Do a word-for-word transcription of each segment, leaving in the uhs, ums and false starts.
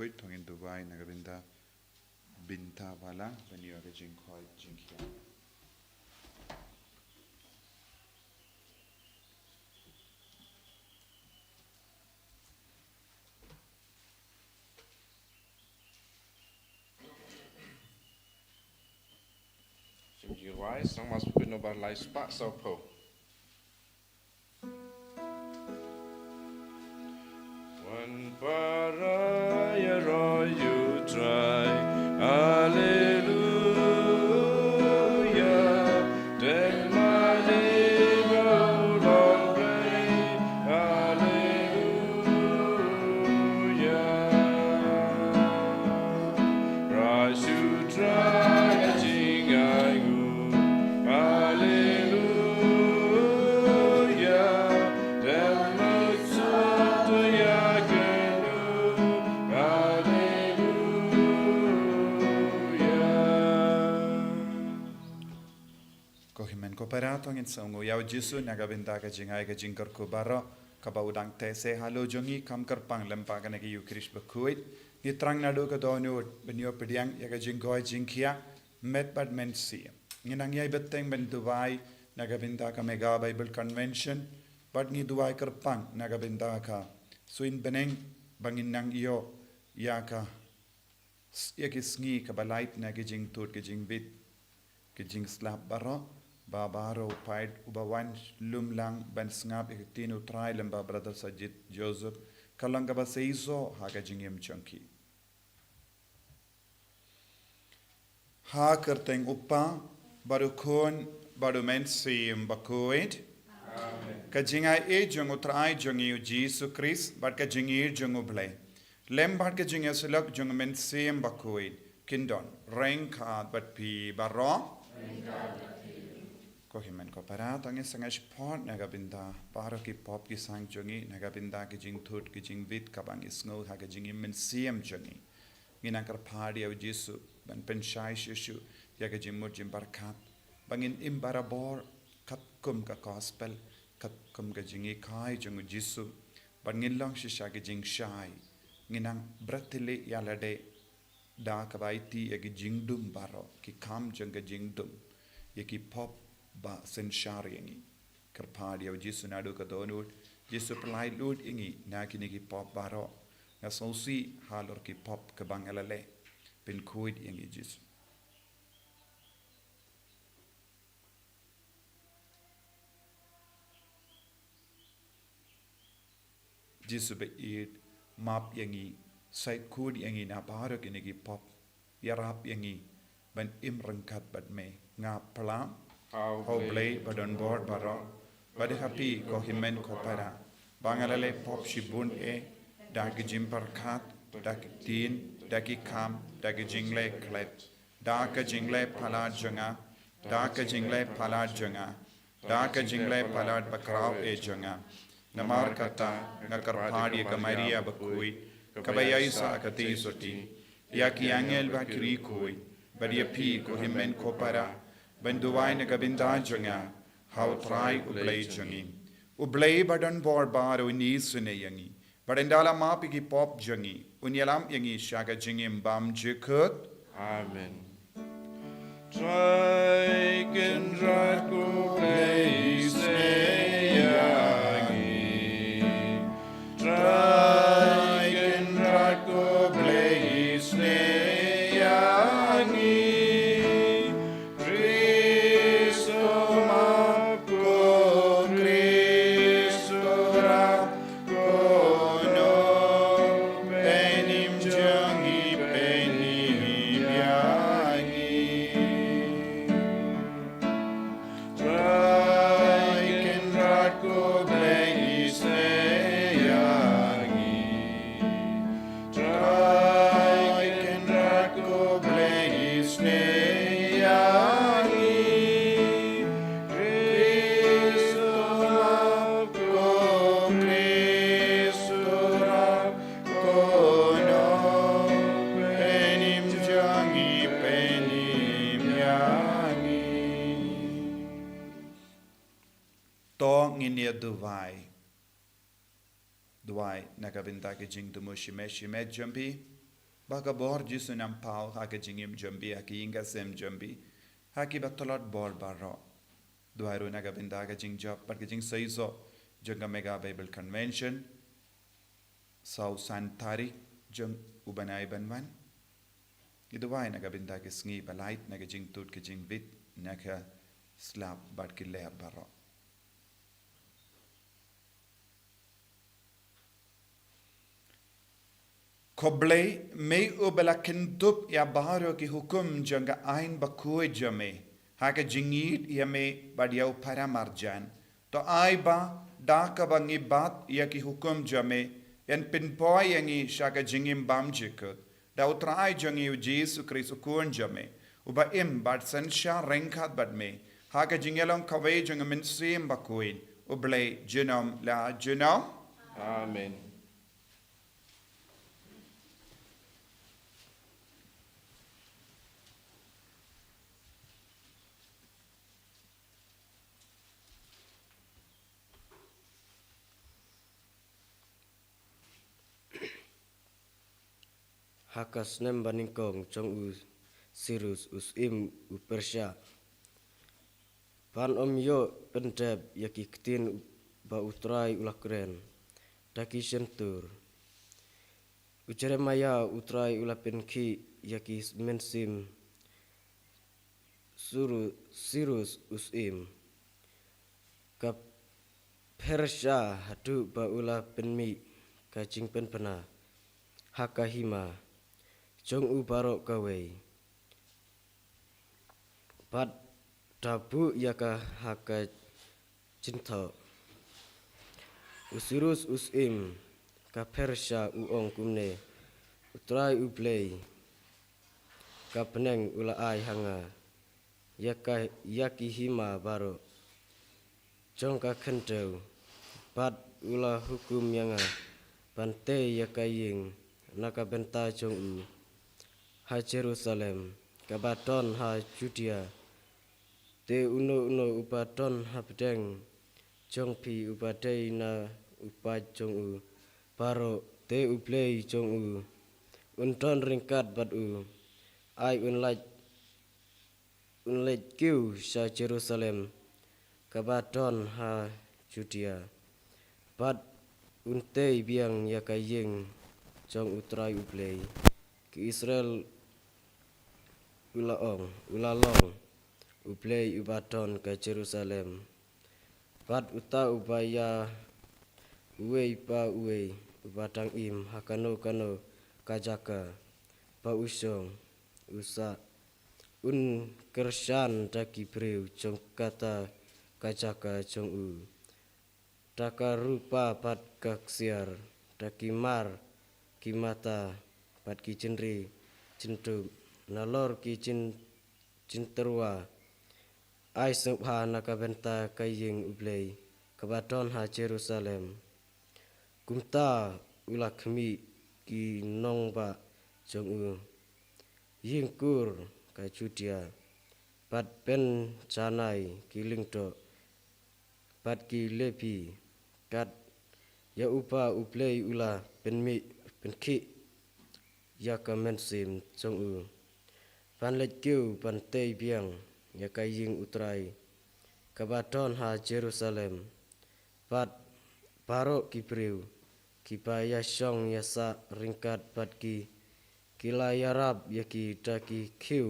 Bakhuid, to ngin duwai na ka bynta, bynta balang, ban ïoh ka jingkoit jingkhiah. Sing you rise, Psalm number lai spah saw phew. Wan para ïaroh ïa U Trai, Alleluia. Dei ma dei ba u long rei, Alleluia. Rai shu Trai ha jingainguh, Alleluia. Dei ma dei ba u long rei, Alleluia. Ko hynmen ko para, to ngin sngewnguh ïa U Jisu na ka bynta ka jingai ka jingkyrkhu baroh kaba u dang teh seh halor jong ngi, kham kyrpang lyngba kane ka Ïukharist bakhuid. Ngi thrang naduh ka dohnud ban ïoh pdiang ïa ka jingkoit jingkhiah met bad mynsiem. Ngi nang ïai bteng ban duwai na ka bynta ka Mega Bible Convention, bad ngi duwai kyrpang na ka bynta ka suiñ bneng ba ngin nang ïoh ïa ka s-, ïa ki sngi kaba lait na ki jingthut ki jingwit, ki jingslap baroh, ba baroh u paid uba wan lum lang ban sngap ïa ka ktien U Trai lyngba Brother Sajid Joseph, ka long kaba seisoh ha ka jingim jong ki. Ha ka kyrteng U Kpa, bad U Khun, bad U Mynsiem Bakhuid. Amen. Ka jingaiei jong U Trai jong ngi U Jisu Khrist, bad ka jingïeit jong U Blei, lem bad ka jingïasyllok jong U Mynsiem Bakhuid, kin don ryngkat bad phi baroh. Ko hynmen ko para, to ngin sa ngai shaphang na ka bynta baroh ki pop ki sang jong ngi, na ka bynta ki jingthut ki jingwit kaba ngi sngew ha ka jingim mynsiem jong ngi. Ngi nang kyrpad ïa U Jisu ban pynshai shuh shuh ïa ka jingmut jingpyrkhat, ba ngin im barabor katkum ka gospel, katkum ka jinghikai jong U Jisu, ba ngin long shisha ki jingshai. Ngi nang bret thylliej ïa lade da kaba aiti ïa ki jingdum baroh, ki kam jong ka jingdum, ïa ki pop ba synshar ïa ngi. Kyrpad ïa U Jisu naduh ka dohnud. Jisu, pyllait lut ïa ngi na kine ki pop baroh. Nga sngewsih halor ki pop kiba nga la leh. Pynkhuid ïa ngi Jisu. Jisu baieit, map ïa ngi, sait khuid ïa ngi na baroh kine ki pop. Ïarap ïa ngi ban im ryngkat bad me. Nga pyrshang ha U Blei badonbor baroh, bad ha phi ko hynmen ko para, ba nga la leh pop shibun eh, da ki jingpyrkhat, da ki ktien, da ki kam, da ki jingleh klet, da ka jingleh palat jong nga, da ka jingleh palat jong nga, da ka jingleh palat bakhraw eh jong nga. Namar kata nga kyrpad ïa ka Maria bakhuid, kaba ïaisah ha ka kti sotti, ïa ki angel bad ki riewkhuid, bad ïa phi ko hynmen ko para, ban duwai na ka bynta jong nga ha U Trai U Blei jong ngi. U Blei badonbor baroh un isynei ïa ngi, bad un da la map ïa ki pop jong ngi, un ïalam ïa ngi sha ka jingim bymjukut. Amen. Trai Kynrad ko Blei isynei ïa ngi. Trai Kynrad ko Blei isynei ïa ngi. Khrist to map, ko Khrist to rah, ko Nongpynim jong ngi, pynim ïa ngi. Trai Kynrad ko Blei isynei ïa ngi. Trai Kynrad ko Blei isynei ïa ngi. Khrist to map, ko Khrist to rah, ko Nongpynim jong ngi, pynim ïa ngi. To ngin ïa duwai. Duwai na ka bynta ki jingthmu shimet shimet jong phi. Ba ka bor Jisu un ym paw ha ka jingim jong phi, ha ka ïing ka sem jong phi, ha kiba tlot bor baroh. Duwai ruh na ka bynta ka jingjop bad ka jingseisoh jong ka Mega Bible Convention, saw san tarik jong u bnai ban wan. Ngi duwai na ka bynta ka sngi ba lait na ka jingtud ka jingbit na ka slap bad ki lyer baroh. Ko Blei, me uba la kyntup ïa baroh ki hukum jong ka aiñ bakhuid jong me ha ka jingïeit ïa me bad ïa u para marjan, to ai ba da kaba ngi bat ïa ki hukum jong me yn pynpoi ïa ngi sha ka jingim bymjukut, da U Trai jong ngi U Jisu Khrist U Khun jong me, uba im bad synshar ryngkat bad me ha ka jingïalong kawei jong U Mynsiem Bakhuid, U Blei junom la junom. Amen. Ha ka snem banyngkong jong u Sirus u syiem u Persia, ban ym ïoh pyndep ïa ki ktien ba U Trai u la kren da ki shyntur, u Jeremaïah U Trai u la pynkhih ïa ki mynsiem Suru-, Sirus u syiem ka Persia haduh ba u la pynmih ka jingpynbna ha ka hima jong u baroh kawei, bad da buh ïa ka ha ka jingthoh. U Sirus u syiem ka Persia u ong kumne: U Trai U Blei ka bneng u la ai ha nga ïa ka, ïa ki hima baroh jong ka khyndew, bad u la hukum ïa nga ban tei ïa ka ïing na ka bynta jong u ha Jerusalem kaba don ha Judia. Te uno uno uba don hapdeng jong phi uba dei na u paid jong u baroh, te U Blei jong u un don ryngkat bad u. Ai un leit, un leit kiew sha Jerusalem kaba don ha Judia, bad un tei biang ïa ka ïing jong U Trai U Blei. Ki Israel u la ong, u la long U Blei uba don ka Jerusalem, bad uta uba ïa uwei pa uwei uba dang im ha kano kano ka jaka ba u shong, u sah, un kyrshan da ki briew jong kata ka jaka jong u, da ka rupa bad ka ksiar, da ki mar ki mata bad ki jingri jingdup, nalor ki jing-, jingtyrwa. Ai sngewbha na ka bynta ka ïing U Blei kaba don ha Jerusalem. Kumta u la khmih ki nongbah jong u, ïing kur ka Judia bad Benjamin, ki lyngdoh bad ki Lebi, kat ïa uba U Blei u la pynmih, pynkhih ïa ka mynsiem jong u, ban leit kiew ban tei biang ïa ka ïing U Trai kaba don ha Jerusalem, bad baroh ki briew kiba ïashong ïasah ryngkat bad ki, ki la ïarap ïa ki da ki khiew,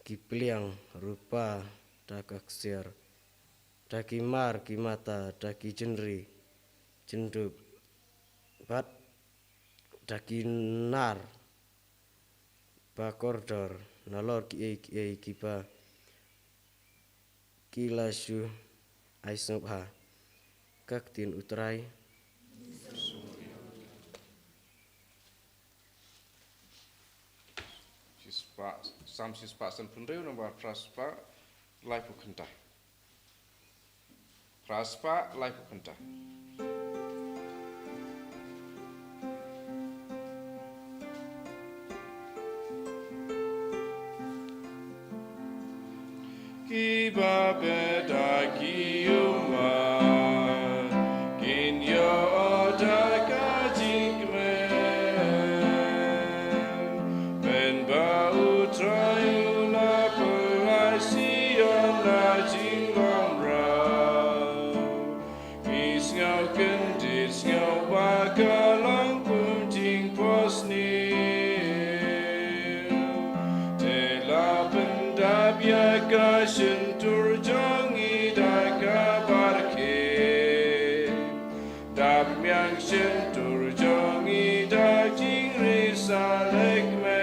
ki pliang rupa, da ka ksiar, da ki mar ki mata, da ki jingri jingdup, bad da ki nar ba kordor, nalor kiei kiei kiba ki la shu ai sngewbha. Ka ktien U Trai. Shispah, Salm shispah sanphew hynriew, namba phra spah laiphew khyndai. Phra spah laiphew khyndai. Kiba beh da ki ummat kin ïoh da ka jingkmen. Trai u la pynlait Zion na jinglong raw. Ngi sngew kyndit, sngew ba ka long kum jingphohsniew. Te la pyndap ïa ka shyntur jong ngi da ka barkhie. Dap miang shyntur jong ngi da jingri sa lekmen.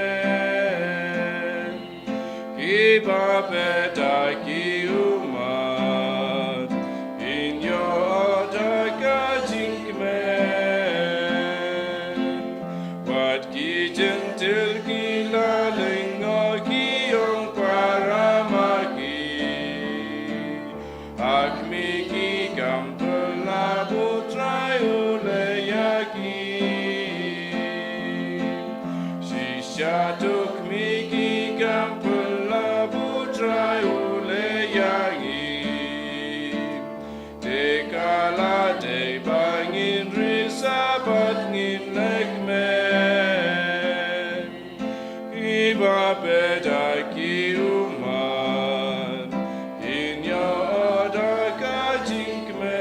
Kiba beh da ki ummat kin ïoh da ka jingkmen. Wat ki Jentil ki la lyngngoh, ki ong, para ma ki. Ha khmih ki kam pynlap, U Trai u leh ïa ki. Shisha to khmih ki kam pynlap, U Trai u leh ïa ngi. Te ka la dei ba ngin ri sa bad ngin lekmen. Kiba beh da ki ummat kin ïoh da ka jingkmen.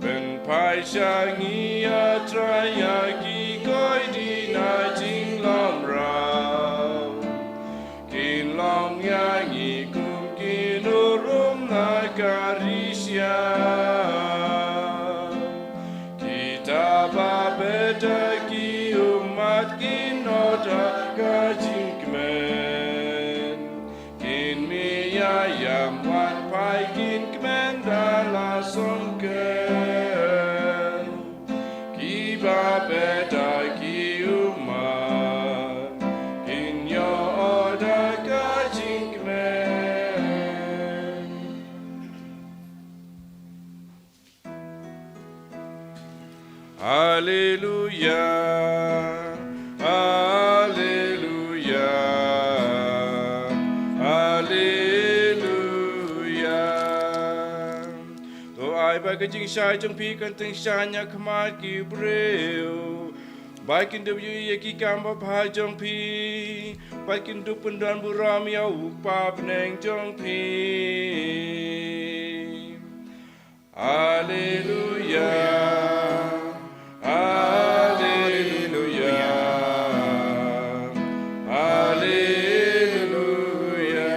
Pynphai sha ngi, A Trai, ïa ki koit na jinglong raw. Kin long ïa ngi kum ki nongrum na ka ri Siam. Kita ba beh da ki ummat kin ïoh da ka jingkmen. Kin mih ïa ïam wan phai, kin kmen da la song kmen. Kiba beh da ki ummat kin ïoh da ka jingkmen. Haleluya, haleluya, haleluya. To ai ba ka jingshai jong phi kan tyngshaiñ ha khmat ki briew. Ba kin dup ïohi ïa ki kam babha jong phi. Ba kin dup pyndonburom ïa u Kpa bneng jong phi. Haleluya. Haleluya. Haleluya.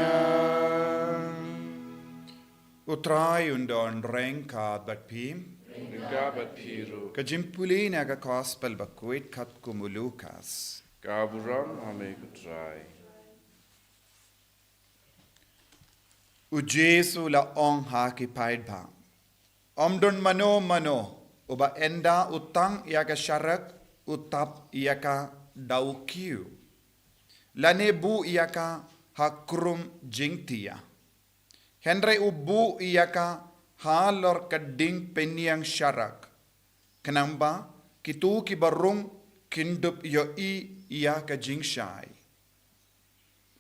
U Trai un don ryngkat bad phi. Ryngkat bad phi ruh. Ka jingpule na ka Gospel bakhuid katkum u Lukas. Ka burom ha me ko Trai. U Jisu u la ong ha ki paidbah, ym don mano mano uba ynda u tang ïa ka sharak u tap ïa ka da u kiew, lane buh ïa ka ha krum jingtiah. Hynrei u buh ïa ka halor ka dieng pynïeng sharak, khnang ba kito kiba rung kin dup ïohi ïa ka jingshai.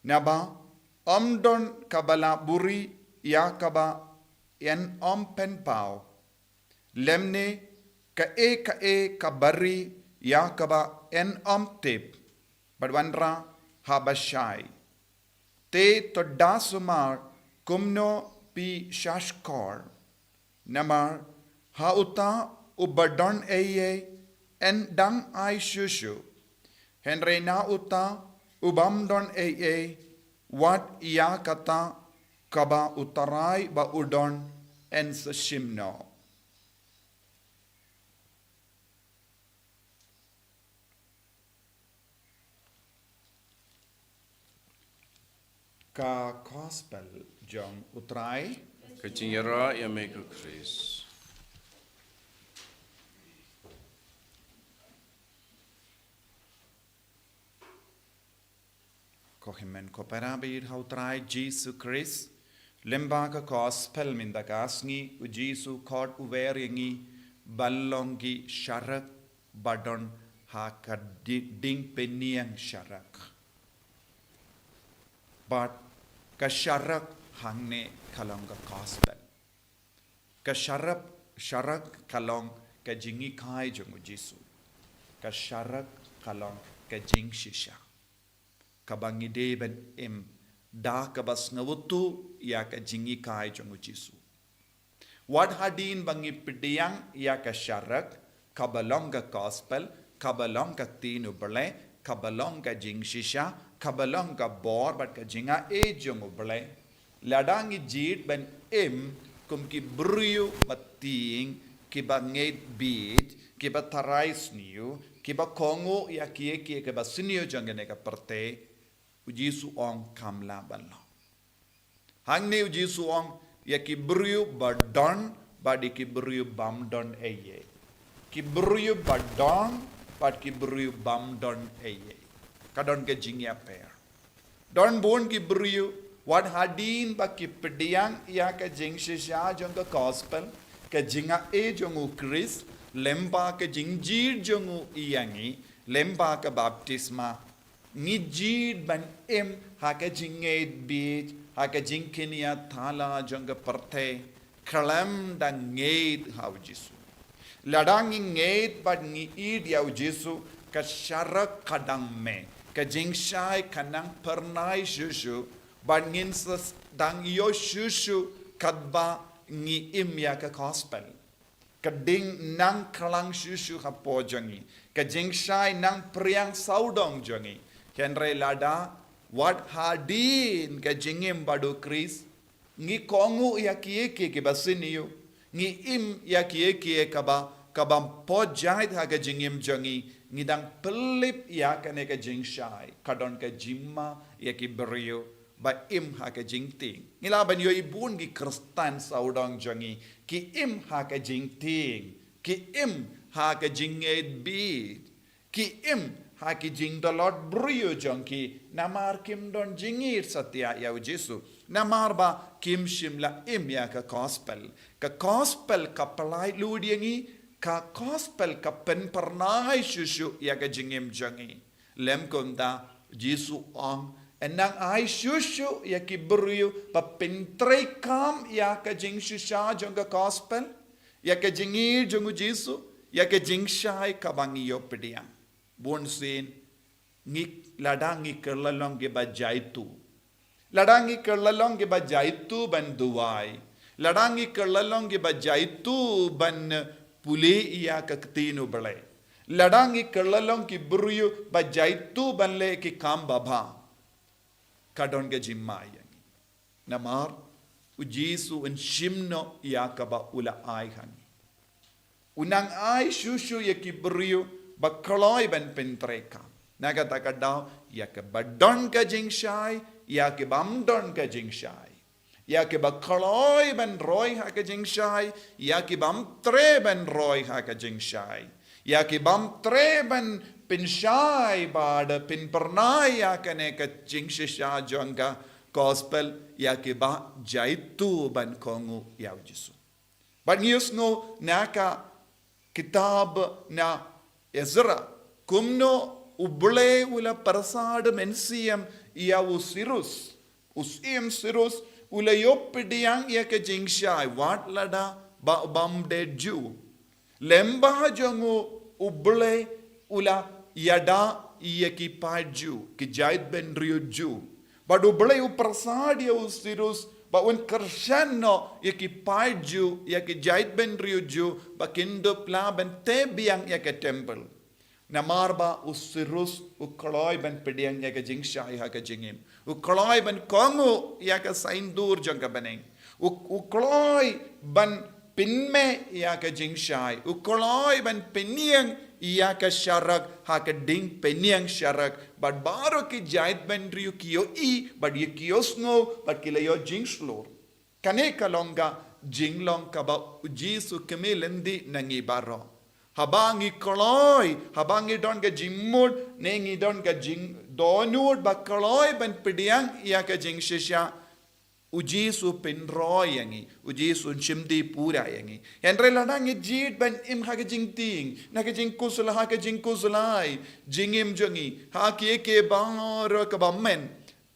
Naba ym don kaba lah buhrieh ïa kaba yn ym pynpaw, lymne kaei kaei kaba rieh ïa kaba yn ym tip, bad wanrah haba shai. Te to da sumar kumno phi shahshkor. Namar ha uta uba don eiei yn dang ai shuh shuh, hynrei na uta u bym don eiei, wat ïa kata kaba u trai ba u don yn sa shim noh. Ka Gospel jong u Trai. Ka jingïaroh ïa me ko Khrist. Ko hynmen ko para baieit ha u Trai Jisu Khrist, lyngba ka Gospel mynta ka sngi u Jisu u khot u wer ïa ngi ban long ki sharak ba don ha ka di-, dieng pynïeng sharak. Bad ka sharak hangne ka long ka Gospel. Ka sharak, sharak ka long ka jinghikai jong u Jisu. Ka sharak ka long ka jingshisha. kaba ngi dei ban im da kaba sngewthuh ïa ka jinghikai jong u Jisu. Wat hadien ba ngi pdiang ïa ka sharak, kaba long ka gospel, kaba long ka ktien u Blei, kaba long ka jingshisha, kaba long ka bor bad ka jingaiei jong u Blei. Lada ngi jied ban im kum ki briew ba tieng, kiba ngeit bieit, kiba tharai sniew, kiba kohnguh ïa kiei kiei kiba sniew jong kane ka pyrthei, u Jisu u ong kam lah ban long. Hangne u Jisu u ong ïa ki briew ba don bad ïa ki briew bym don ei ei. Ki briew ba don bad ki briew bym don ei ei. Ka don ka jingïapher. Don bun ki briew wat hadien ba ki pdiang ïa ka jingshisha jong ka gospel, ka jingaiei jong u Khrist, lyngba ka jingjied jong u ïa ngi, lyngba ka baptisma, ngi jied ban im ha ka jingngeit bieit, ha ka jingkynïathala jong ka pyrthei, khlem da ngeit ha u Jisu. Lada ngi ngeit bad ngi ïeit ïa u Jisu, ka sharak ka dang mih, ka jingshai ka nang phyrnai shuh shuh, bad ngin sa dang ïoh shuh shuh katba ngi im ïa ka gospel. Ka ding nang khlang shuh shuh hapoh jong ngi. Ka jingshai nang phriang sawdong jong ngi. Hynrei lada wat hadien ka jingim bad u Khrist, ngi kohnguh ïa kiei kiei kiba sniew, ngi im ïa kiei kiei kaba, kaba pynjait ha ka jingim jong ngi, ngi dang pynlip ïa kane ka jingshai, ka don ka jingma ïa ki briew ba im ha ka jingtieng. Ngi lah ban ïohi bun ki Khristan sawdong jong ngi, ki im ha ka jingtieng, ki im ha ka jingngeit bieit, ki im ha ki jingdalot briew jong ki, namar kim don jingïeit satia ïa u Jisu, namar ba kim shym la im ïa ka gospel. Ka gospel ka pyllait lut ïa ngi, ka gospel ka pynphyrnai shuh shuh ïa ka jingim jong ngi. Lym kumta, Jisu u ong, yn nang ai shuh shuh ïa ki briew ba pyntreikam ïa ka jingshisha jong ka gospel, ïa ka jingïeit jong u Jisu, ïa ka jingshai kaba ngi ïoh pdiang. Bunsien, ngi, lada ngi kylla long kiba jaituh. Lada ngi kylla long kiba jaituh ban duwai. Lada ngi kylla long kiba jaituh ban pule ïa ka ktien u Blei. Lada ngi kylla long ki briew ba jaituh ban leh ki kam babha, ka don ka jingma ïa ngi. Namar u Jisu un shim noh ïa kaba u la ai ha ngi. U nang ai shuh shuh ïa ki briew ba kloi ban pyntreikam. Na kata ka daw, ïa kiba don ka jingshai, ïa kibym don ka jingshai. Ïa kiba kloi ban roi ha ka jingshai, ïa kibym treh ban roi ha ka jingshai. Ïa kibym treh ban pynshai bad pynphyrnai ïa kane ka jingshisha jong ka gospel, ïa kiba jaituh ban kohnguh ïa u Jisu. Bad ngi ïohsngew na ka kitab na Ezra, kumno u Blei u la pyrsad mynsiem ïa u Sirus. U Syiem Sirus u la ïoh pdiang ïa ka jingshai wat lada ba u bym dei Jiw. Lyngba jong u, u Blei u la ïada ïa ki paid Jiw, ki jaitbynriew Jiw. Bad u Blei u pyrsad ïa u Sirus ba un kyrshan noh ïa ki paid Jiw, ïa ki jaitbynriew Jiw, ba kin dup lah ban tei biang ïa ka temple. Namar ba u Sirus u kloi ban pdiang ïa ka jingshai ha ka jingim. U kloi ban kohnguh ïa ka saiñdur jong ka bneng. U, u kloi ban pynmih ïa ka jingshai. U kloi ban pynïeng ïa ka sharak ha ka ding pynïeng sharak. Bad baroh ki jaitbynriew ki ïohi, bad ki ïohsngew, bad ki la ïoh jingshlur. Kane ka long ka jinglong kaba u Jisu u kyrmen lynti na ngi baroh. Haba ngi kloi, haba ngi don ka jingmut, ne ngi don ka jingdohnud ba kloi ban pdiang ïa ka jingshisha, u Jisu u pynroi ïa ngi, u Jisu un shim dih pura ïa ngi. Hynrei lada ngi jied ban im ha ka jingtieng, na ka jingkhuslai, ha ka jingkhuslai jingim jong ngi, ha kiei kiei baroh kaba men,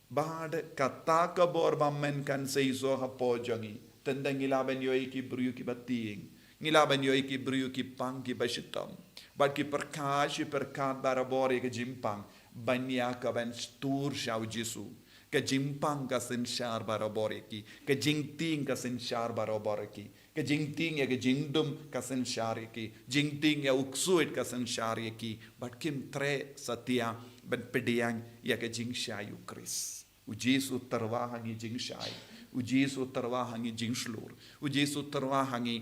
bad kata ka bor ba men kan seisoh hapoh jong ngi. Tang ba ngi lah ban ïohi ki briew kiba tieng. Ngi lah ban ïohi ki briew ki pang kiba shitom. Bad ki pyrkhat shi pyrkhat barabor ïa ka jingpang. ban ïa ka ban stur sha u Jisu. Ka jingpang ka synshar barabor ïa ki, ka jingtieng ka synshar barabor ïa ki, ka jingtieng ïa ka jingdum ka synshar ïa ki, jingtieng ïa u ksuid ka synshar ïa ki, bad kim treh satia ban pdiang ïa ka jingshai u Khrist. U Jisu tyrwa ha ngi jingshai, u Jisu tyrwa ha ngi jingshlur, u Jisu tyrwa ha ngi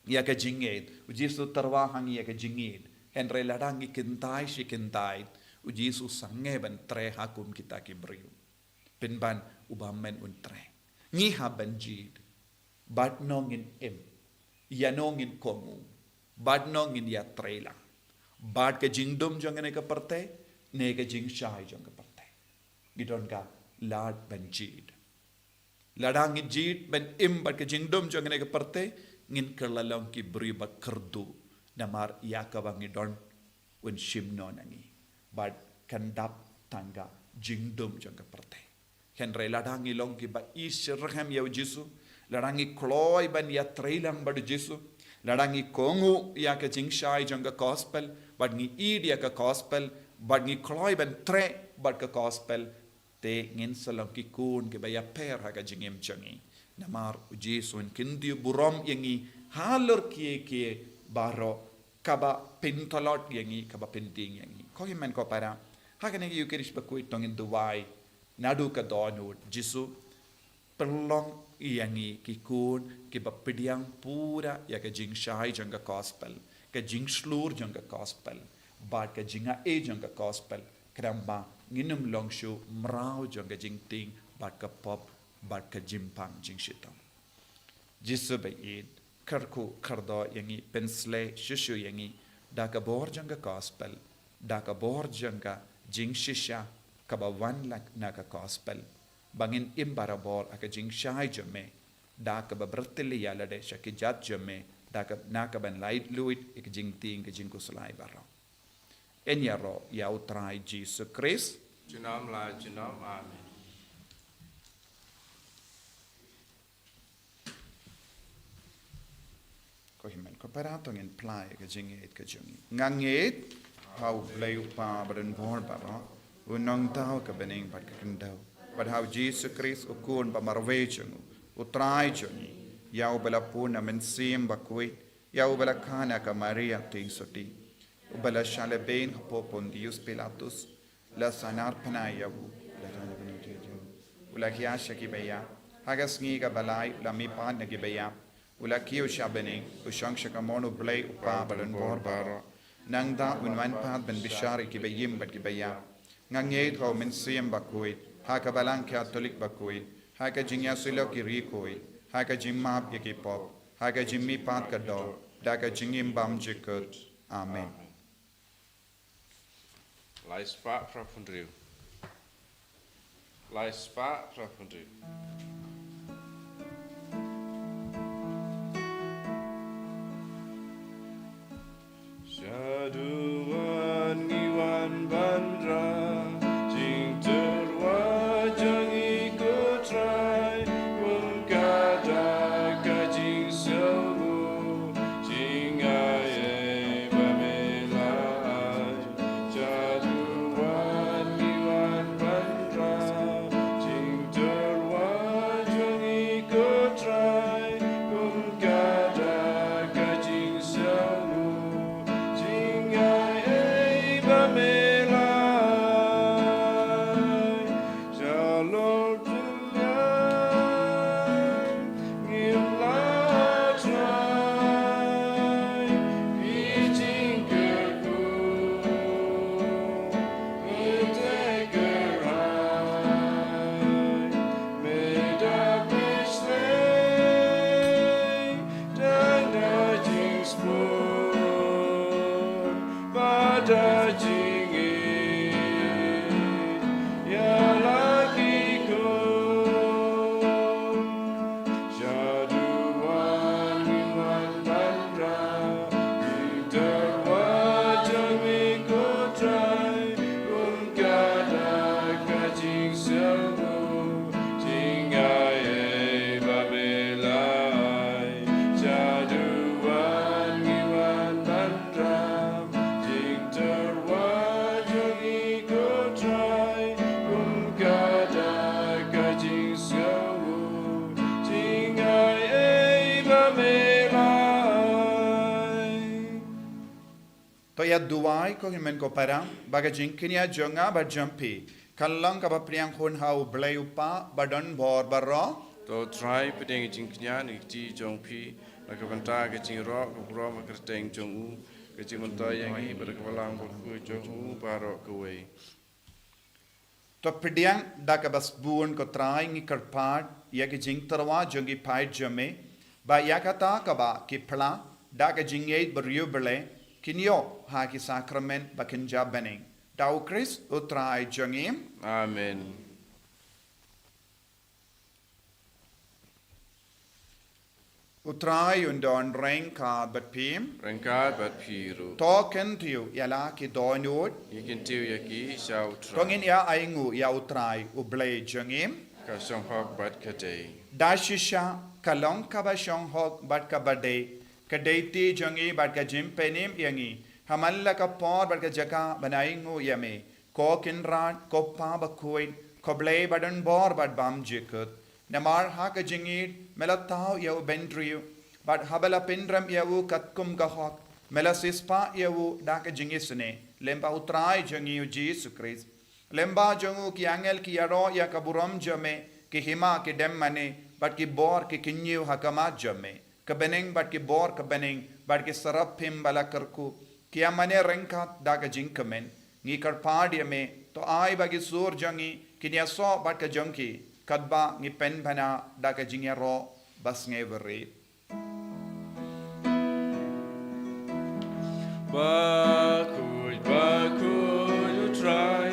ïa ka jingngeit, u Jisu tyrwa ha ngi ïa ka jingngeit. Hynrei lada ngi kyntait shi kyntait, u Jisu sangeh ban treh ha kum kita ki briew. Pynban u bymmen un treh. Ngi hap ban jied. Bad no ngin im. Ïa no ngin kohnguh. Bad no ngin ïa trei lang. Bad ka jingdum jong kane ka pyrthei, ne ka jingshai jong ka pyrthei. Ngi don ka lad ban jied. Lada ngi jied ban im bad ka jingdum jong kane ka pyrthei, ngin kylla long ki briew ba kyrduh. Namar ïa kaba ngi don un shim noh na ngi. Bad kan dap tang ka jingdum jong ka pyrthei. Hynrei lada ngi long kiba ïeit syrhem ïa u Jisu, lada ngi kloi ban ïa trei lang bad u Jisu, lada ngi kohnguh ïa ka jingshai jong ka gospel, bad ngi ïeit ïa ka gospel, bad ngi kloi ban treh bad ka gospel, te ngin sa long ki khun kiba ïapher ha ka jingim jong ngi. Namar u Jisu un kyntiew burom ïa ngi halor kiei kiei baroh, kaba pyntlot ïa ngi, kaba pyntieng ïa ngi. Ko hynmen ko para, ha kane ka Eucharist bakhuid to ngin duwai naduh ka dohnud, Jisu, pynlong ïa ngi ki khun kiba pdiang pura ïa ka jingshai jong ka gospel, ka jingshlur jong ka gospel, bad ka jingaiei jong ka gospel, khnang ba ngin ym long shuh mraw jong ka jingtieng bad ka pop bad ka jingpang jingshitom. Jisu ba ïeit, kyrkhu kyrdoh ïa ngi, pynshlei shuh shuh ïa ngi da ka bor jong ka gospel, da ka bor jong ka jingshisha kaba wan la na ka gospel, ba ngin im barabor ha ka jingshai jong me, da kaba pyrthei ïa lade sha ki jait jong me, da ka na ka ban laitluid ïa ka jingtieng ka jingkhuslai baroh. Yn ïaroh ïa u Trai Jisu Khrist. Junom la junom. Amen. Ko hynmen ko para, to ngin phla ïa ka jingngeit ka jong ngi. Nga ngeit ha u Blei u Kpa badonbor baroh, u nongthaw ka bneng bad ka khyndew, bad ha u Jisu Khrist u Khun ba marwei jong u, u Trai jong ngi, ïa uba la pun na u Mynsiem Bakhuid, ïa uba la kha na ka Maria Theisotti, uba la shah lehbeiñ hapoh Pontius Pilatus, la sahnarphna ïa u, la jan, u la hiar sha ki baïap, ha ka sngi kaba lai u la mihpat na ki baïap, u la kiew sha bneng, u shong sha kamon u Blei u Kpa badonbor baroh. Nangta un wan pat ban bishar ïa kiba im bad kiba ïap. Nga ngeit ha u Mynsiem Bakhuid, ha ka Balang Katholik bakhuid, ha ka jingïasyllok ki riewkhuid, ha ka jingmap ïa ki pop, ha ka jingmihpat ka doh, da ka jingim bymjukut. Amen. Lai spah phra phew hynriew. Lai spah phra phew hynriew. Shaduh wan ngi wan ban rah, jingtyrwa jong ngi ko Trai, kum ka dak ka jingsngewnguh, jingaiei ba me la ai. Ïa duwai ko hynmen ko para, ba ka jingkñia jong nga bad jong phi kan long kaba pdiang hun ha U Blei U Kpa badonbor baroh. To Trai, pdiang ïa ka jingkñia na ka kti jong phi, na ka bynta ka jingïaroh ka burom ha ka kyrteng jong u, ka jingmyntoi ïa ngi bad ka Balang Bakhuid jong u baroh kawei. To pdiang da kaba sbun ko Trai, ngi kyrpad ïa ka jingtyrwa jong ki paid jong me, ba ïa kata kaba ki phla da ka jingïeit briew Blei, kin ïoh ha ki sakramen ba kynja bneng. Da U Khrist U Trai jong ngi. Amen. U Trai un don ryngkat bad phi. Ryngkat bad phi ruh. To kyntiew ïa la ki dohnud. Ngi kyntiew ïa ki sha U Trai. To ngin ïa ainguh ïa U Trai U Blei jong ngi. Ka shong hok bad ka dei. Da shisha ka long kaba shong hok bad kaba dei, ka dei ti jong ngi bad ka jingpynim ïa ngi, ha man la ka por bad ka jaka ban ainguh ïa me, ko Kynrad, ko Kpa Bakhuid, ko Blei badonbor bad bymjukut. Namar ha ka jingïeit me la thaw ïa u bynriew, bad haba la pynrem ïa u katkum ka hok, me la siewspah ïa u da ka jingisynei, lyngba U Trai jong ngi U Jisu Khrist. Lyngba jong u ki angel ki ïaroh ïa ka burom jong me, ki hima ki dem mane, bad ki bor ki kyñiew ha khmat jong me. Ka bneng bad ki bor ka bneng bad ki saraphim ba la kyrkhu, ki ïa mane ryngkat da ka jingkmen. Ngi kyrpad ïa me, to ai ba ki sur jong ngi kin ïasoh bad ka jong ki, katba ngi pynbna da ka jingïaroh ba sngewrit. Bakhuid, bakhuid U Trai,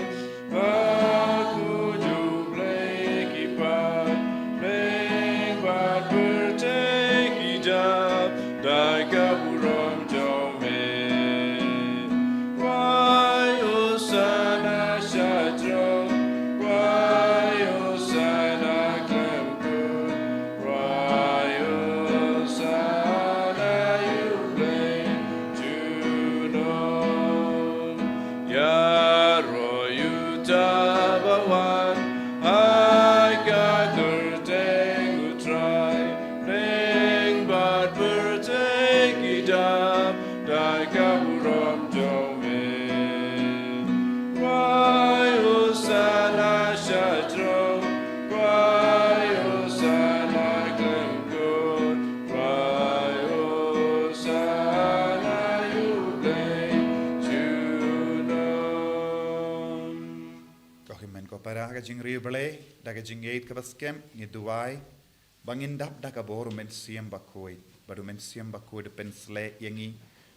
bakhuid U Blei ki paid, bneng bad pyrthei ki dap da ka burom jong me. Khwai Hosana sha throne, khwai Hosana khlem kut, khwai Hosana ïa U Blei junom. Ïaroh ïa uta uba wan ha ka kyrteng U Trai, bneng bad pyrthei ki dap da ka burom jong me. Khwai Hosana sha throne, khwai Hosana khlem kut, khwai Hosana ïa U Blei junom. Ko hynmen ko para, ha ka jingriewblei, da ka jingïeit kaba skhem, ngi duwai ba ngin dap da ka bor U Mynsiem Bakhuid, bad U Mynsiem Bakhuid u pynshlei ïa ngi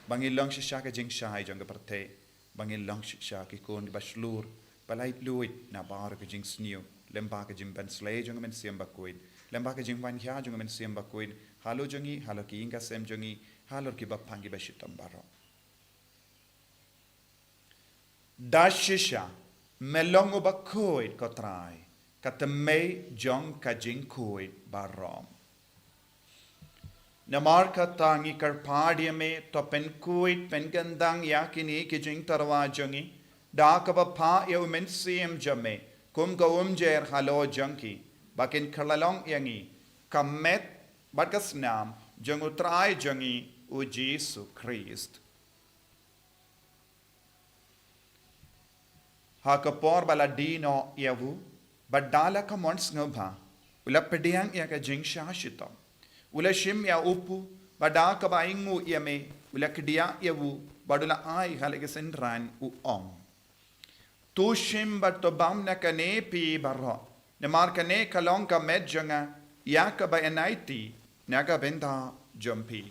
ba ngin long shisha ka jingshai jong ka pyrthei, ba ngin long shisha ki khun kiba shlur, ba laitluid na baroh ki jingsniew, lyngba ka jingpynshlei jong U Mynsiem Bakhuid, lyngba ka jingwan heh jong U Mynsiem Bakhuid halor jong ngi, halor ki ïing ki sem jong ngi, halor ki bapang kiba shitom baroh. Da shisha me long uba khuid ko Trai, ka thymmei jong ka jingkhuid baroh. Namar kata ngi kyrpad ïa me, to pynkhuid pynkyndang ïa kine ki jingtyrwa jong ngi da kaba phah ïa U Mynsiem jong me kum ka umjer halor jong ki, ba kin kylla long ïa ngi ka met bad ka snam jong U Trai jong ngi U Jisu Khrist. Ha ka por ba la die noh ïa u, bad da la ka mon sngewbha, u la pdiang ïa ka jingshah shitom. U la shim ïa u kpu, bad da kaba ainguh ïa me, u la kdiah ïa u, bad u la ai ha la ki synran, u ong: To shim bad to bam na kane phi baroh, namar kane ka long ka met jong nga, ïa kaba yn aiti na ka bynta jong phi.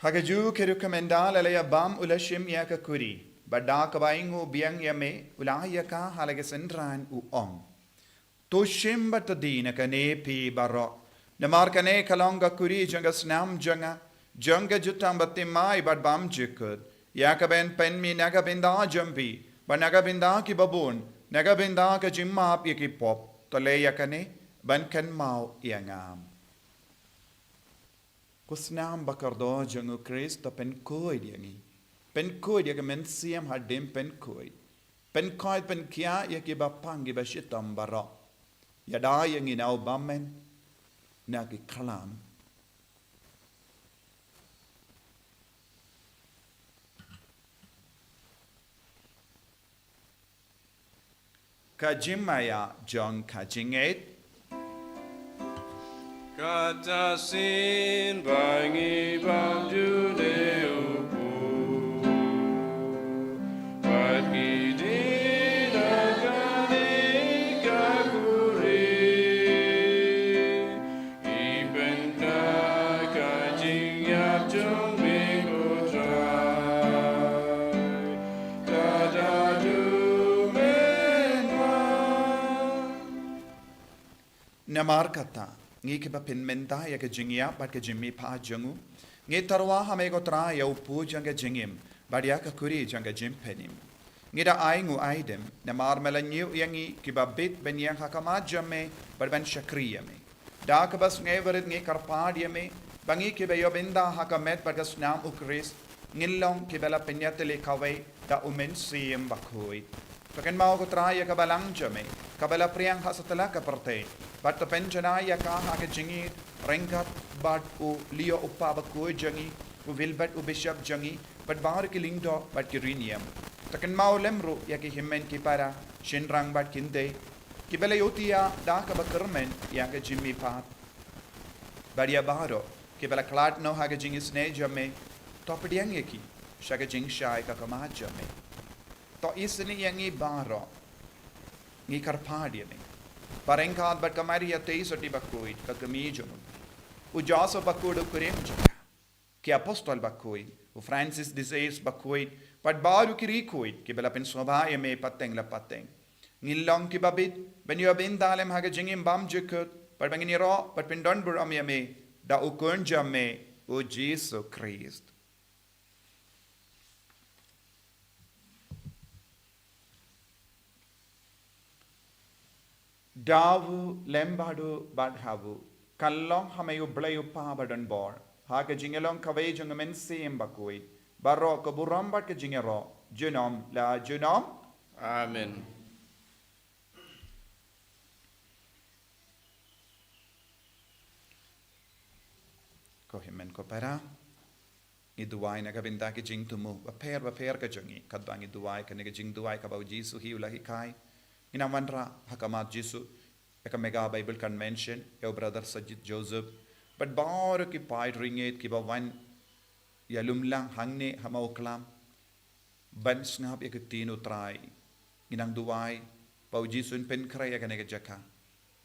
Ha kajuh ka rukom ynda la ïa bam u la shim ïa ka kuri, bad da kaba ainguh biang ïa me, u la ai ïa ka ha la ki synran, u ong: To shim bad to die na kane phi baroh, namar kane ka long ka kuri jong ka snam jong nga, jong ka jutang bathymmai bad bymjukut, ïa kaba yn pynmih na ka bynta jong phi bad na ka bynta kiba bun, na ka bynta ka jingmap ïa ki pop. To leh ïa kane ban kynmaw ïa nga. U snam ba kordor jong u Khrist u pynkhuid ïa ngi. Pynkhuid ïa ka mynsiem hadien pynkhuid. Pynkhuid pynkhiah ïa kiba pang kiba shitom baroh. Ïada ïa ngi na u bymman na ki khlam. Ka jingmaïa jong ka jingngeit. Kata sien ba ngi bam june u Blei, bad ngi dei na kane ka khuri. Ngi pynda ka jingïap jong me ko Trai. Tada du men wa. Namar kata, ngi kiba pynmynta ïa ka jingïap bad ka jingmihpat jong u, ngi tyrwa ha me ko Trai ïa u pud jong ka jingim bad ïa ka khuri jong ka jingpynim. Ngi da ai nguh ai dem, namar me la ñiew ïa ngi kiba bit ban ïeng ha khmat jong me bad ban shakri ïa me. Da kaba sngewrit ngi kyrpad ïa me ba ngi kiba ïoh bynta ha ka met bad ka snam u Khrist ngin long kiba la pynïatylli kawei da u Mynsiem Bakhuid. To kynmaw ko Trai ïa ka balang jong me kaba la phriang ha satlak ka pyrthei, bad to pynjanai ïa ka ha ka jingïeit ryngkat bad u Leo u Kpa Bakhuid jong ngi, u Wilbert u Bishop jong ngi, bad baroh ki lyngdoh bad ki riewniam. To kynmaw lem ruh ïa ki hynmen ki para, shynrang bad kynthei, kiba la ïohthiah da kaba kyrmen ïa ka jingmihpat. Bad ïa baroh kiba la khlad noh ha ka jingisynei jong me, to pdiang ïa ki sha ka jingshai ka khmat jong me. To isynei ïa ngi baroh, ngi kyrpad ïa me. Ba ryngkat bad ka Maria Theisotti Bakhuid ka kmie jong u, u Joseph Bakhuid u kurim jong ka, ki apostol bakhuid, u Francis de Sales Bakhuid, bad baroh ki riewkhuid kiba la pynsngewbha ïa me pateng la pateng, ngin long kiba bit ban ïoh bynta lem ha ka jingim bymjukut, bad ba ngin ïaroh bad pyndonburom ïa me da u Khun jong me, u Jisu Khrist. Da u lem bad u bad ha u, kan long ha me U Blei U Kpa badonbor, ha ka jingïalong kawei jong U Mynsiem Bakhuid, baroh ka burom bad ka jingïaroh junom la junom. Amen. Ko hynmen ko para, ngi duwai na ka bynta ki jingthmu bapher bapher ka jong ngi, katba ngi duwai kane ka jingduwai kaba u Jisu hi u la hikai. Ngin ym wanrah ha khmat u Jisu ïa ka Mega Bible Convention, ïa u Brother Sajid Joseph bad baroh ki paid riewngeit kiba wan ïalumlang hangne ha Mawkhlam ban sngap ïa ka ktien u Trai. Ngi nang duwai ba u Jisu un pynkhreh ïa kane ka jaka,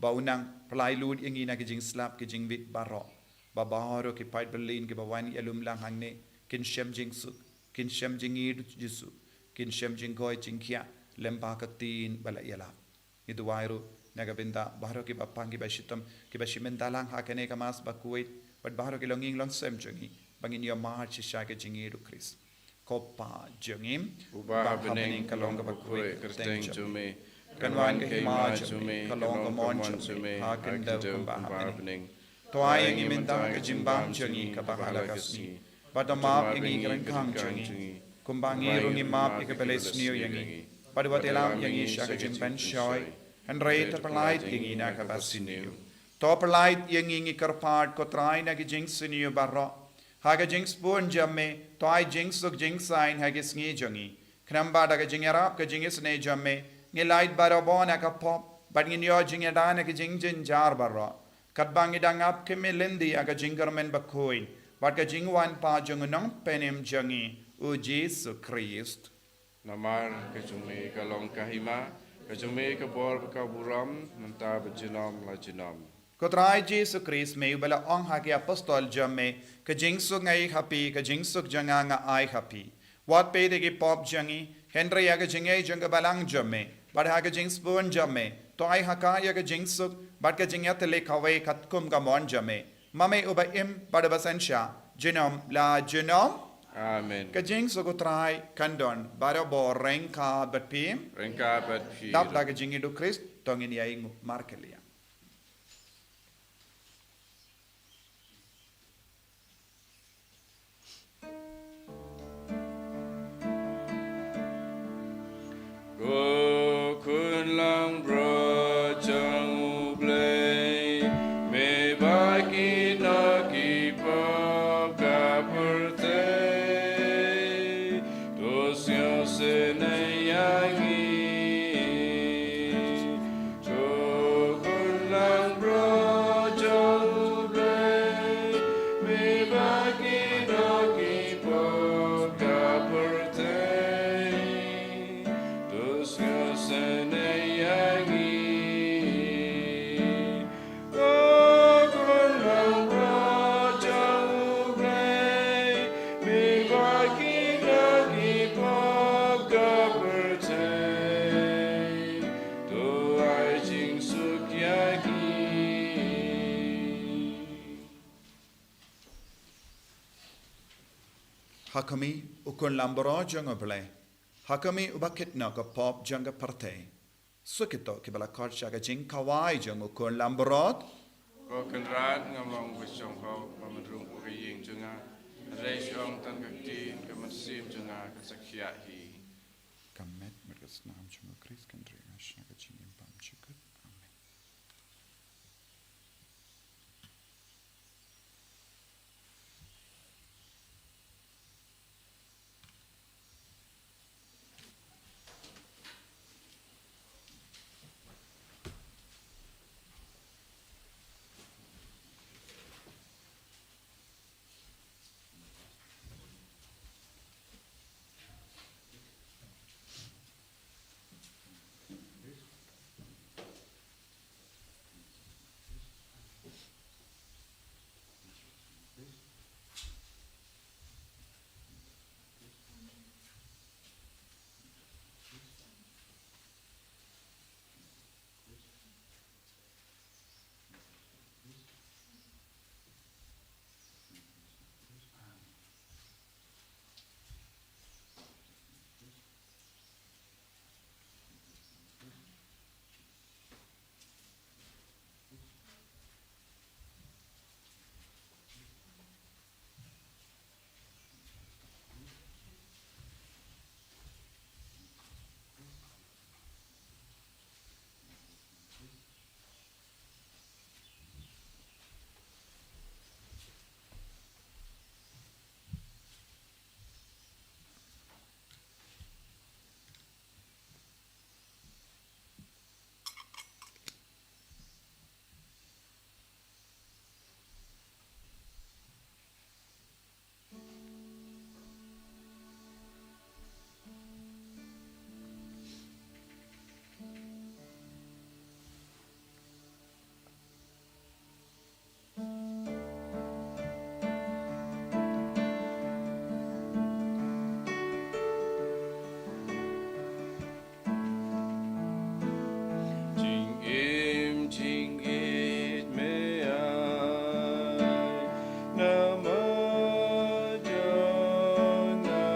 ba un nang pynlait lut ïa ngi na ki jingslap ki jingwit baroh, ba baroh ki paid bymman kiba wan ïalumlang hangne kin shem jingsuk, kin shem jingïeit u Jisu, kin shem jingkoit jingkhiah lem bad ka ktien ba la ïalap. Ngi duwai ruh na ka bynta baroh kiba pang kiba shitom, kiba shim bynta lang ha kane ka Mass bakhuid, bad baroh ki longïing longsem jong ngi, ba ngin ïoh mad shisha ka jingïeit u Khrist. Ko Kpa jong ngi uba ha bneng, ka long kaba khuid ka kyrteng jong me. Kan wan ka hima jong me, ka long ka mon jong me ha ka khyndew kumba ha bneng. To ai ïa ngi mynta ka jingbam jong ngi kaba ha la ka sngi. Bad to map ïa ngi ki ryngkang jong ngi, kumba ngi ruh ngi map ïa kiba leh sniew ïa ngi. Bad wat ïalam ïa ngi sha ka jingpynshoi, hynrei to pynlait ïa ngi na kaba sniew. To pynlait ïa ngi, ngi kyrpad ko Trai, na ki jingsniew baroh. Ha ka jingsbun jong me to ai jingsuk jingsaiñ ha ki sngi jong ngi. Khnang ba da ka jingïarap ka jingisynei jong me, ngin lait barabor na ka pop, bad ngin ïoh jingïada na ki jingjynjar baroh, katba ngi dang ap khmih lynti ïa ka jingkyrmen bakhuid bad ka jingwan pat jong u Nongpynim jong ngi, u Jisu Khrist. Namar ka jong me ka long ka hima, ka jong me ka bor bad ka burom, mynta bad junom la junom. Ko Trai Jisu Khrist, me uba la ong ha ki apostol jong me, ka jingsuk nga ai ha phi, ka jingsuk jong nga nga ai ha phi. Wat peit ïa ki pop jong ngi, hynrei ïa ka jingngeit jong ka balang jong me. Bad ha ka jingsbun jong me to ai ha ka ïa ka jingsuk bad ka jingïatylli kawei katkum ka mon jong me, ma me uba im bad uba synshar junom la junom. Amen. Ka jingsuk u Trai kan don barabor ryngkat bad phi. Ryngkat bad phi. Dap da ka jingïeit u Khrist to ngin ïa ainguh markylliang. Ha khmih, u Khun Langbrot jong U Blei. Ha khmih, uba kit noh ka pop jong ka pyrthei. Suk ïa kito kiba la khot sha ka jingkhawai jong u Khun Langbrot. Ko Kynrad, ngam long ba shong hok ba men rung ha ka ïing jong nga. Hynrei shu ong tang ka ktien, ka mynsiem jong nga kan sa khiah hi. Ka met bad ka snam jong u Khrist kan ri nga sha ka jingim bymjukut. Amen. Jingim jingïeit me ai namar jong nga,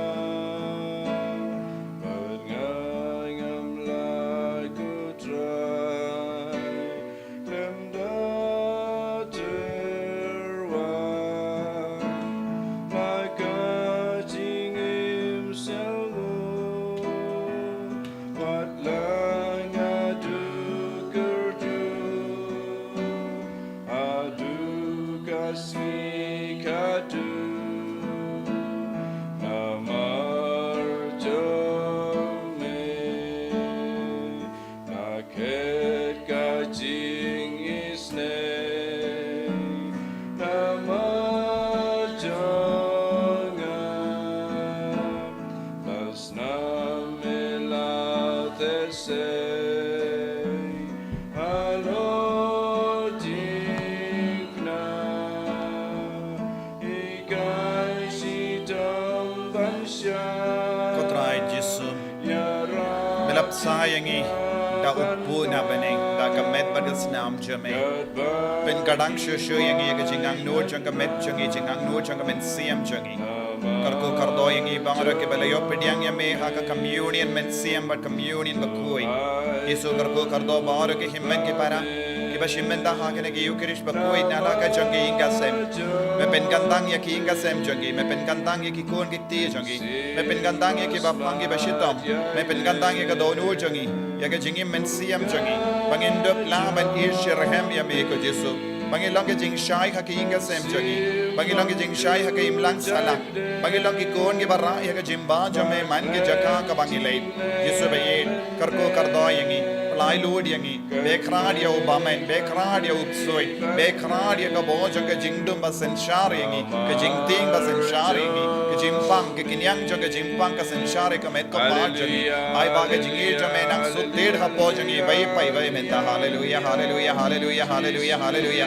bad nga ngam lah, ko Trai, khlem da tyrwa na ka jingim sngewnguh. Wat la nga duk kyrduh haduh ka sngi khatduh namar jong me. Nga khet ka jingisynei namar jong nga. La snam me la teh sei halor jingkna. Hikai shitom ban shai. Ko Trai Jisu, me la bsa ïa ngi da u Kpu na bneng, da ka met bad ka snam jong me. Pynkyrdan shuh shuh ïa ngi ïa ka jingangnud jong ka met jong ngi, jingangnud jong ka mynsiem jong ngi. Kyrkhu kyrdoh ïa ngi baroh kiba la ïoh pdiang ïa me ha ka communion mynsiem bad communion bakhuid. Jisu, kyrkhu kyrdoh baroh ki hynmen ki para kiba shim bynta ha kane ka Eukharist bakhuid na la ka jong ki ïing ka sem. Me pynkyntang ïa ki ïing ka sem jong ngi, me pynkyntang ïa ki khun ki kti jong ngi, me pynkyntang ïa kiba pang kiba shitom, me pynkyntang ïa ka dohnud jong ngi, ïa ka jingim mynsiem jong ngi. Ba ngin dup lah ban ïeit shitrhem ïa me, ko Jisu. Ba ngin long ka jingshai ha ki ïing ka sem jong ngi, ba ngin long ka jingshai ha ka imlang sahlang, ba ngin long ki khun kiba rah ïa ka jingbha jong me man ki jaka kaba ngi leit. Jisu ba ïeit, kyrkhu kyrdoh ïa ngi, pynlait lut ïa ngi, beh khrad ïa u bymman, beh khrad ïa u ksuid, beh khrad ïa ka bor jong ka jingdum ba synshar ïa ngi, ka jingtieng ba synshar ïa ngi, ka jingpang, ka kynïang jong ka jingpang ka synshar ïa ka met ka mar jong ngi. Ai ba ka jingïeit jong me nang suk tied hapoh jong ngi iwei pa iwei mynta. Haleluia, haleluia, haleluia, haleluia, haleluia.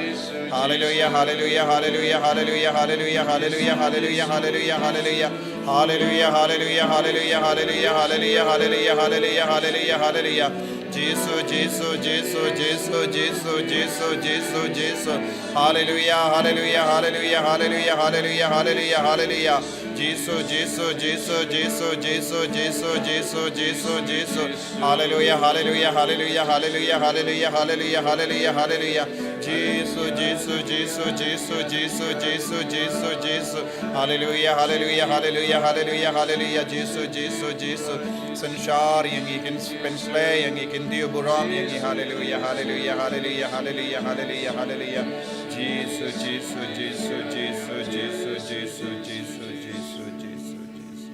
Haleluia, haleluia, haleluia, haleluia, haleluia, haleluia, haleluia, haleluia, haleluia, haleluia. Haleluia, haleluia, haleluia, haleluia, haleluia, haleluia, haleluia, haleluia, haleluia. Jisu, Jisu, Jisu, Jisu, Jisu, Jisu, Jisu, Jisu. Haleluia, haleluia, haleluia, haleluia, haleluia, haleluia, haleluia. Jisu, Jisu, Jisu, Jisu, Jisu, Jisu, Jisu, Jisu, Jisu. Hallelujah, hallelujah, hallelujah, hallelujah, hallelujah, hallelujah, hallelujah, hallelujah. Jisu, Jisu, Jisu, Jisu, Jisu, Jisu, Jisu, Jisu. Hallelujah, hallelujah, hallelujah, hallelujah, hallelujah. Jisu, Jisu, Jisu. Synshar ïa ngi, kin pynsleh ïa ngi, kin diu burom ïa ngi. Hallelujah, hallelujah, hallelujah, hallelujah, hallelujah, hallelujah. Jisu, Jisu, Jisu, Jisu, Jisu, Jisu, Jisu, Jisu, Jisu.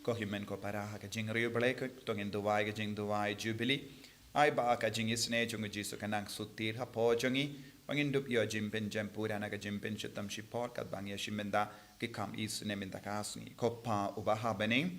Ko hynmen ko para ha ka jingriewblei ko, to ngin duwai ka jingduwai Jubili. Ai ba ka jingisynei jong u Jisu kan nang sutir hapoh jong ngi. Ba ngin dup ïoh jingpynjem pura na ka jingpynshitom shipor katba ngi ïa shim bynta ki kam isynei mynta ka sngi. Ko Pa uba ha bneng,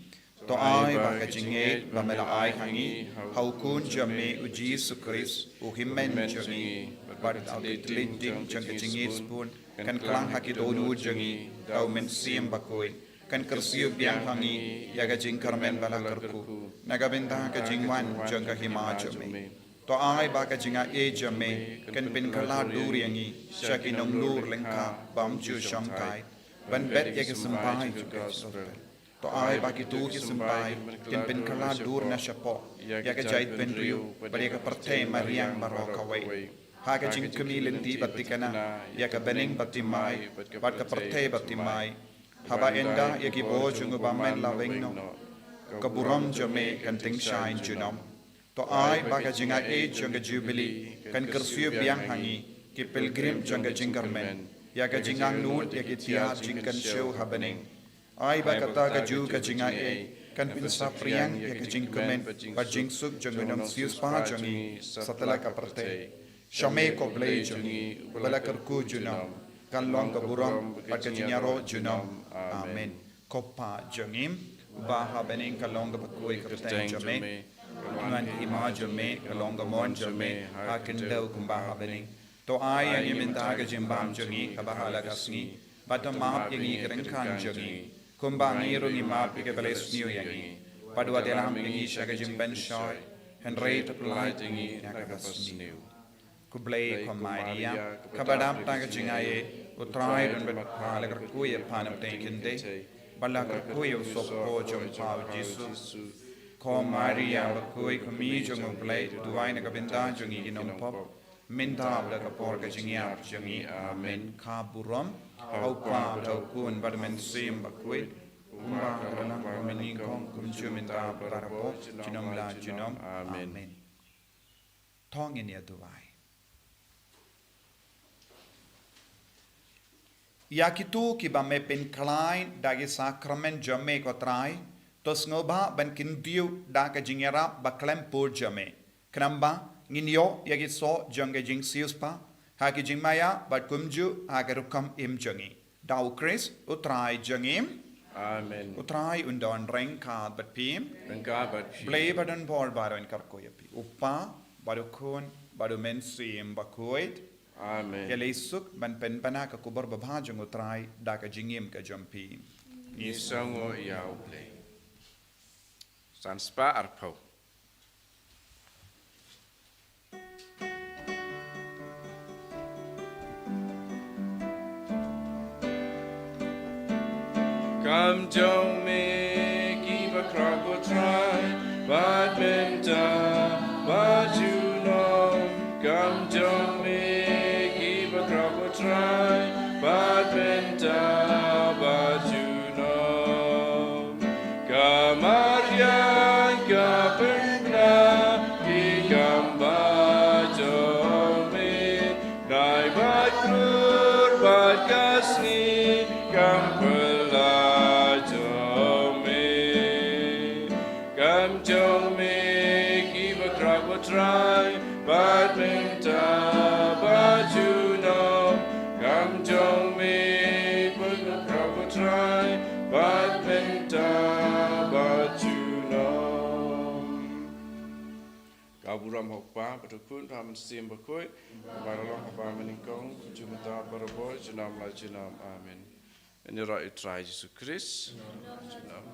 to ai ba ka jingngeit ba me la ai ha ngi ha u Khun jong me u Jisu Khrist, u hynmen jong ngi, bad ha ka tlot ding jong ka jingngeit sbun, kan klang ha ki dohnud jong ngi da u Mynsiem Bakhuid, kan kyrsiew biang ha ngi ïa ka jingkyrmen ba la kyrkhu na ka bynta ka jingwan jong ka hima jong me. To ai ba ka jingaiei jong me kan pynkylla dur ïa ngi sha ki nonglur lyngkha bym ju shongkai, ban bet ïa ki symbai jong ka jingkyrkhu. To ai ba kito ki symbai kin pynkylla dur na shapoh ïa ka jaitbynriew bad ïa ka pyrthei mariang baroh kawei, ha ka jingkmie lynti bad thikna ïa ka bneng bad thymmai bad ka pyrthei bad thymmai. Haba ynda ïa ki bor jong u Bymman la weng noh, ka burom jong me kan tyngshaiñ junom. To ai ba ka jingaiei jong ka Jubili kan kyrsiew biang ha ngi ki pilgrim jong ka jingkyrmen ïa ka jingangnud ïa ki thiah jingkynshew ha bneng. Ai ba kata kajuh ka jingaiei kan pynsaphriang ïa ka jingkmen bad jingsuk jong u nongsiewspah jong ngi satlak ka pyrthei. Sha me ko Blei jong ngi uba la kyrkhu junom, kan long ka burom bad ka jingïaroh junom. Amen. Ko Pa jong ngi uba ha bneng, ka long kaba khuid ka kyrteng jong me. Kan wan ka hima jong me, ka long ka mon jong me ha khyndew kumba ha bneng. To ai ïa ngi mynta ka jingbam jong ngi kaba ha la ka sngi, bad to map ïa ngi ki ryngkhan jong ngi, kumba ngi ruh ngi map ïa kiba la isniew ïa ngi. Bad wat ïalam ïa ngi sha ka jingpynshoi, hynrei to pyllait ïa ngi na kaba sniew. Khublei ko Maria, kaba dap da ka jingaiei, u Trai u don bad pha, la kyrkhu ïa pha na pdeng kynthei, bad la kyrkhu ïa u sohpop jong pha u Jisu. Ko Maria bakhuid, ko Mei jong u Blei, duwai na ka bynta jong ngi ki nongpop, mynta bad ha ka por ka jingïap jong ngi. Amen. Ka burom ha u Pa, ha u Khun bad ha u Mynsiem Bakhuid, kumba ha ka la nang, kumba mynnyngkong, kumjuh, mynta bad barabor, junom la junom. Amen. To ngin ïa duwai. Ïa kito kiba me pynkhlaiñ da ki sakramen jong me ko Trai, to sngewbha ban kyntiew da ka jingïarap ba khlem pud jong me. Khnang ba ngin ïoh ïa ki soh jong ka jingsiewspah ha ki jingmaïa bad kumjuh ha ka rukom im jong ngi. Da u Khrist u Trai jong ngi. Amen. U Trai un don ryngkat bad phi. Ryngkat bad phi. Blei ba don bor baroh un kyrkhu ïa phi. U Pa, bad u Khun, bad u Mynsiem Bakhuid. Amen. Ïa lei suk ban pynbna ka khubor babha jong u Trai da ka jingim ka jong phi. Ngi sngewnguh ïa u Blei. San spah arphew. Kam jong me kiba khraw ko Trai, bad mynta bad junom. Kam jong me kiba khraw ko Trai, bad mynta bad junom. Ka mariang ka pynbna ki kam ba jong me, nai bad klur bad ka sngi kam pynlah jong me. Kam jong me kiba khraw ko Trai, bad mynta bad junom. Kam jong me kiba khraw ko Trai, bad mynta bad junom. Ka burom ha u Kpa bad u Khun bad u Mynsiem Bakhuid, kumba la long ha kaba mynnyngkong, kumjuh mynta, barabor, junom la junom. Amen. Ngin ïaroh ïa u Trai Jisu Khrist. Junom.